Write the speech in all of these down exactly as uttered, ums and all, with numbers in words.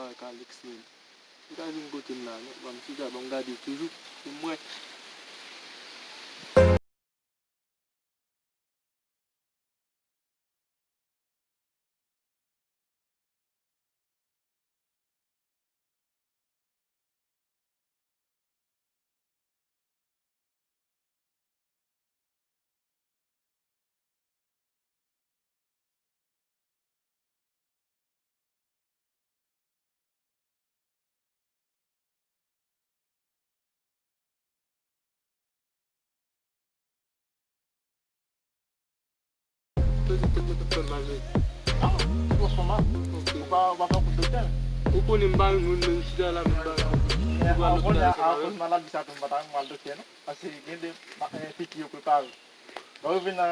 avèk Alex menm. Li ka vin kote m la, non? Ban m chita, ban m gade toujou, pou m wè. Tande tèt mwen t ap fè m mal wi. Ah, ou pran swen mal? Ok. Ou pa, ou pa pran kout doktè? Ou konnen m pa yon moun menm chita la menm bagay. Ou pral lopital ansanm avè m? Akoz maladi sa tou m pa ta renmen al doktè non. Paske gen de ma- eh, piki yo prepare. Lè w rive nan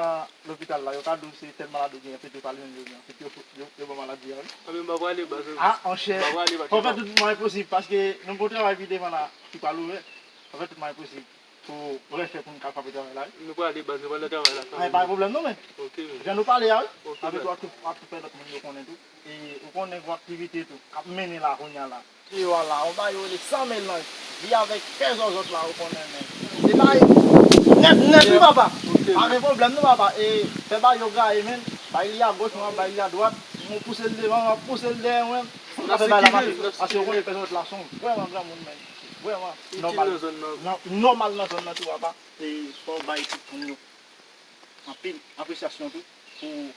lopital la, yo ka di w se tèl maladi ou genyen, piki yo pa li menm yo genyen, piki yo, yo, yo ba w maladi a wi. Ah, men m pa prale baz. Ah, monchè, m pa prale baz. Fò w fè tout mwayen posib, paske nou gen yon travay pi devan la ki pral ouvè. Fò w fè tout mwayen posib pou refè pou nou ka frape travay la wi. Nou prale baz, nou pral nan travay la kanmenm. Ay, pa gen pwoblèm non, men. Ok, men. Jan nou pale a wi. Ok, avèk men. Ou ap tou, ap tou fè lòt moun yo konnen tou. E ou konnen gen aktivite tou k ap mennen la kounye a la. Yo a la, yon bagay yo rele san melanj. Vi avèk pè zòzòt la, ou konnen, men. Se bagay nèt, nèt, wi, papa. Ok. Pa gen pwoblèm, non, papa. E, fè bagay yo gaye, men. Bay li a goch, mwen, bay li a dwat. Mwen pouse l devan, mwen pouse l dèyè, mwen. N ap fè bagay la mache. Paske ou konnen pè zòzòt la, se yon vrèman granmoun, men. Vrèman. Itil nòmal nan zòn nan. Nò-, nòmal nan zòn nan, tou, papa. E, fò w bay tout moun yo. Anpil apresyasyon tou pou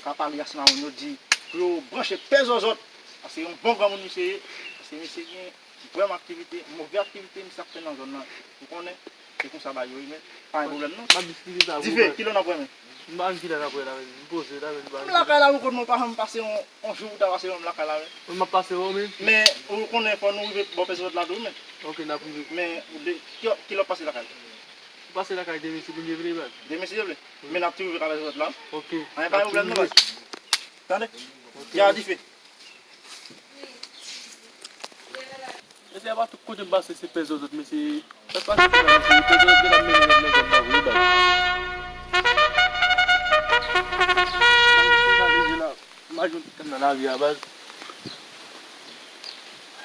ka pale a Simawon yo di pou yo branche pè zòzòt. Paske yon bon granmoun misye ye. Paske misye gen vrèman aktivite, move aktivite misye ap fè nan zòn nan. Ou konnen, se konsa bagay yo ye, men pa gen pwoblèm non. M ap diskite sa pou ou. Dife, kilè w nan pran men? M pa konn kilè n ap pran la, men m poze la, men m pa konn. M lakay la, ou konn mwen pa janm pase yon, yon jou ou ta pase wè m lakay la, men. Mwen m ap pase wè w, men. Men ou konnen fò nou rive bò pè zòt la tou, men. Ok, n ap rive. Men, ou de, kilè w ap pase lakay la? Ou pase lakay demen si Bondye vle, baz. Demen si Dye vle. Wi. Men n ap tou rive kay zòt la. Ok. Anyen pa gen pwoblèm non, baz. Tande? Ok. Ya dife. Mesye, apa tout kote m pase se pè zòzòt, mesye. Sa k pase la, mesye? Pè zòzòt gen la mennen nèg nan zòn nan vre, baz. M pa jwenn nan lavi a, baz.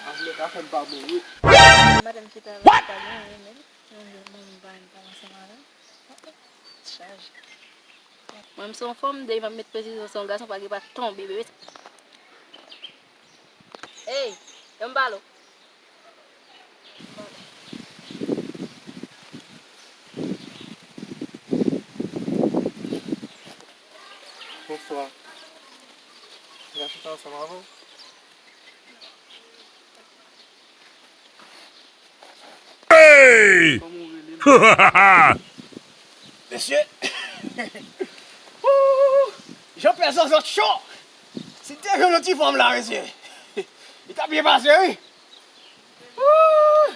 Afè ka fè m pa bon, wi. Madanm ki travay pa gen anyen menm. Yon jou manmi pa menm pale ansanm avè m. Chaje. Mwen, m se yon fanm, depi m ap met presizyon se yon gason, pa gen pa tonbe, bebe. Ey, yon balo. Bonswa. Gason sa ansanm avè w? Hey! Mesye! Ooh! Jan pè zòzòt cho! Si te jwenn yon ti fanm la, mesye! Li t ap byen pase, wi! Ooh!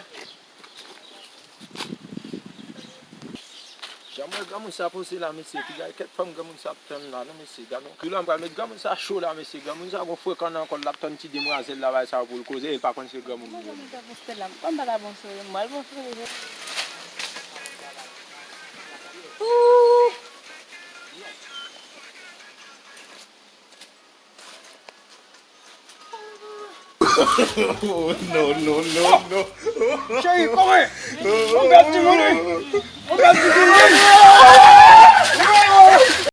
Jan m wè granmoun sa poze la, mesye, ki gade kèk fanm granmoun sa ap tann la, non, mesye, gade yon kilò m pral met granmoun sa cho la, mesye, granmoun sa gon frekan nan kò l, l ap tann ti demwazèl la, bay sa pou l koze, e l pa konn se granmoun li ye. Mwen ta poste la, m pa ta bon sou li, m pral bon sou li. Ooh! Oh, no, no, no, no. Cheri, kòman? Yon bèl timoun, wi. Yon bèl